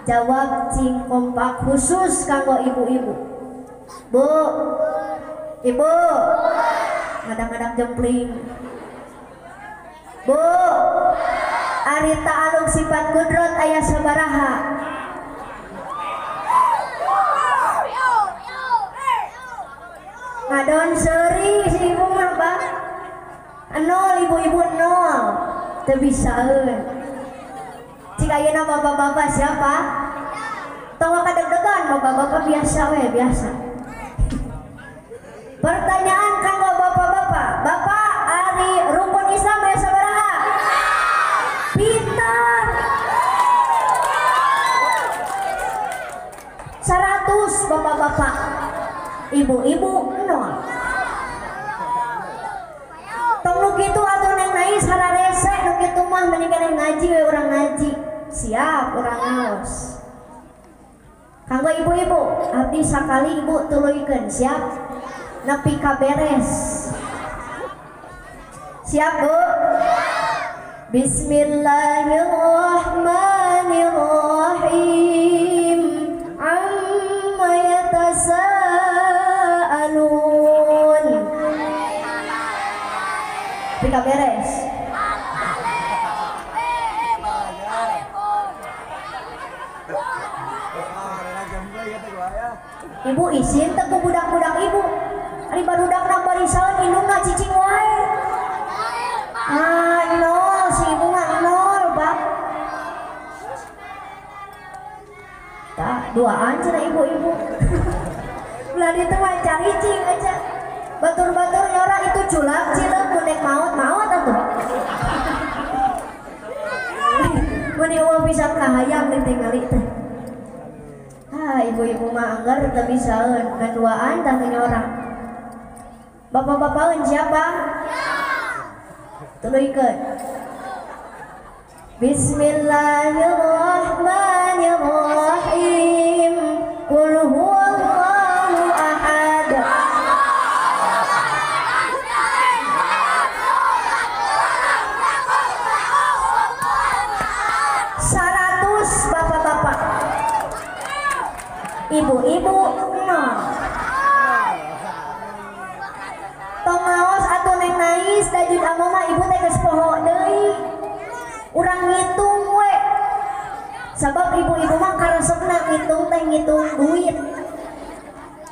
Jawab cing kompak khusus kanggo ibu-ibu. Bu, ibu, ngadang-ngadang jempling. Bu, ari ta'aluk sifat kudrot aya sabaraha? Ngadon seuri si ibu mah Pak. 0 ibu-ibu 0. Teu bisaeun. Cik ayeuna bapak-bapak siapa? Tong kadeg-degan bapak-bapak biasa we biasa. Pertanyaan kanggo bapak-bapak. Bapak ari rukun Islam aya sabaraha? Pintar. 100 bapak-bapak. Ibu-ibu 0. Tong nu kitu atuh neng nais hararese nu kitu mah mending keneh ngaji we urang ngaji. Siap urang ngaos. Kanggo ibu-ibu, abdi sakali ibu tuluykeun siap? Nepi ka beres. Siap Bu? Bismillahirrahmanirrahim. Amma yatasaalun. Nepi ka beres. Ibu isin teu ku budak-budak ibu. Ari barudakna barisaeun indungna cicing wae. Ah, nol si ibu mah nol, Pak. Tah, duaan cenah ibu-ibu. Belah ditu mah caricing aja. Batur-batur nyora itu culak cileuk mun nek maot-maot atuh. Mun eueuh pisan kahayang ditingali teh. Ah, ibu-ibu mah anggar teu bisaeun ngaduaan tah nyora. Bapak-bapakeun siapa? Tuluykeun. Bismillahirrahmanirrahim. Qul huwallahu ahad. 100 bapak-bapak. Ibu-ibu 0. Tong ngaos atuh neng nais dajud amo mah ibu teh geus poho deui. Urang ngitung we. Sabab ibu-ibu mah karesepna ngitung teh ngitung duit.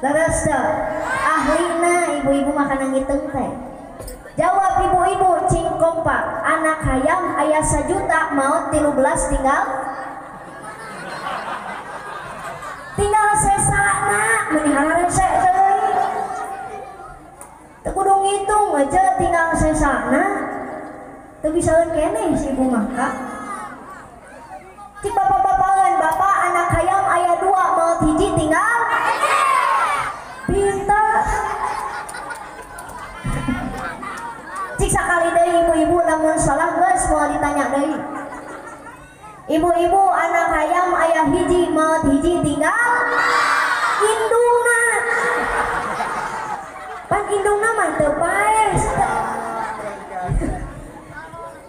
Leres teu? Ahlina ibu-ibu mah kana ngitung teh. Jawab ibu-ibu cing kompak. Anak hayam aya 1 juta maot 13 tinggal sesana meni hararese deui. Teu kudu ngitung aja tinggal sesana. Teu bisaeun keneh si ibu mah Kak. Cik bapak-bapakeun, bapak anak hayam aya 2 maot hiji tinggal. Geus moal ditanya deui. Ibu-ibu anak hayam aya hiji maot hiji tinggal indungna. Pan indungna mah teu paes.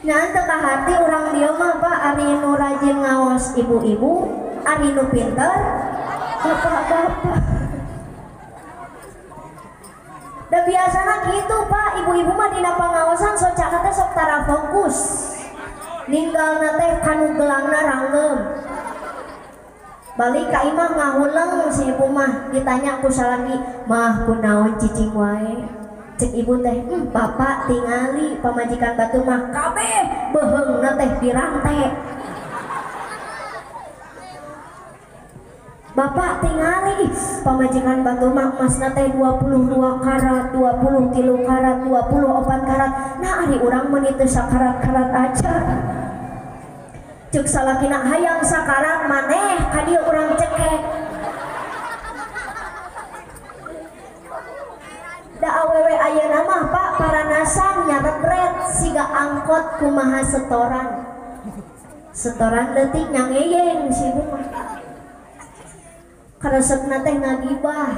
Nya teu kahati urang dieu mah Pak, ari nu rajin ngaos ibu-ibu, ari nu pinter bapak-bapak. Da biasana kitu Pak, ibu-ibu mah dina pangaosan socana teh sok tara fokus. Ninggalna teh kanu gelangna ranggeum. Balik ka imah ngahuleng si ibu mah, ditanya ku salaki, "Mah kunaon cicing wae?" Cek ibu teh, bapak tingali pamajikan batur mah kabeh beuheungna teh dirante." Bapak tingali pamajikan batur mah emasna teh 22 karat, 23 karat, 24 karat. Nah ari urang meuni teu sakarat-karat aja. Cek salakina hayang sakarat maneh ka dieu urang cekek. Da awewe ayeuna mah Pak paranasan nyaregret siga angkot kumaha setoran. Setoran leutik nyangeyeng si ibu mah. Karesepna teh ngagibah.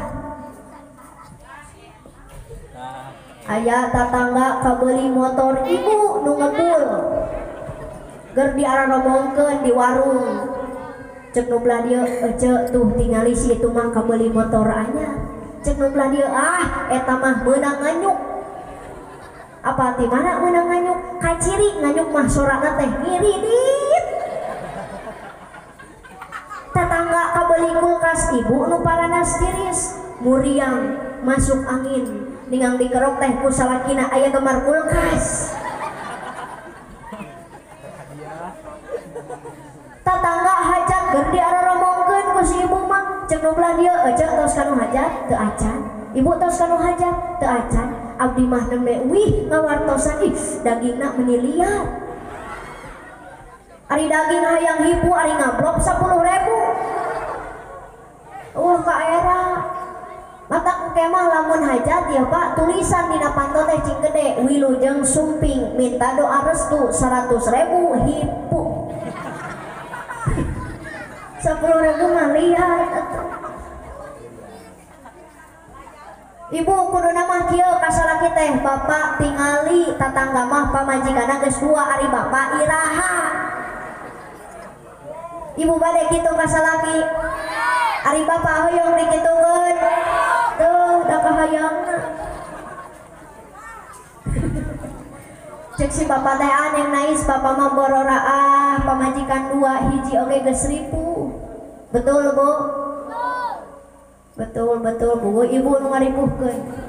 Aya tatangga kabeuli motor ibu nu ngebul. Ger diararomongkeun di warung. Cek nu belah dieu, "Ece tuh tingali si itu mah kabeuli motor anyar." Cek nu belah dieu, "Ah, eta mah meunang nganyuk." Apa ti mana meunang nganyuk? Kaciri nganyuk mah sorana teh ngiridit. Tetangga kabeli kulkas ibu nu paranas tiris, muriang masuk angin, ningang dikerok teh ku salakina aya gemar kulkas. Tetangga hajat ger diararomongkeun ku si ibu mah, cek nu belah dieu, "Ece tos kanu hajat teu acan." Ibu tos kanu hajat teu acan. Abdi mah nembe wih ngawartosan ih dagingna meuni liat. Ari daging hayang hipu ari ngablok 10.000. Wah ka era. Matak engke mah lamun hajat ya Pak, tulisan dina panto teh cing gede, wilujeng sumping minta doa restu 100.000 hipu. 10.000 mah lihat atuh. Ibu kuduna mah kieu ka salaki teh, bapak tingali tatangga mah pamajikanna geus dua ari bapak iraha. Ibu bade kitu ka salaki. Ari bapak hoyong dikitukeun. Tuh da kahayangna. Cek si bapak teh aneh nais bapak mah bororaah pamajikan dua hiji oge geus ripuh. Betul Bu? Betul betul Bu, ibu nu ngaripuhkeun.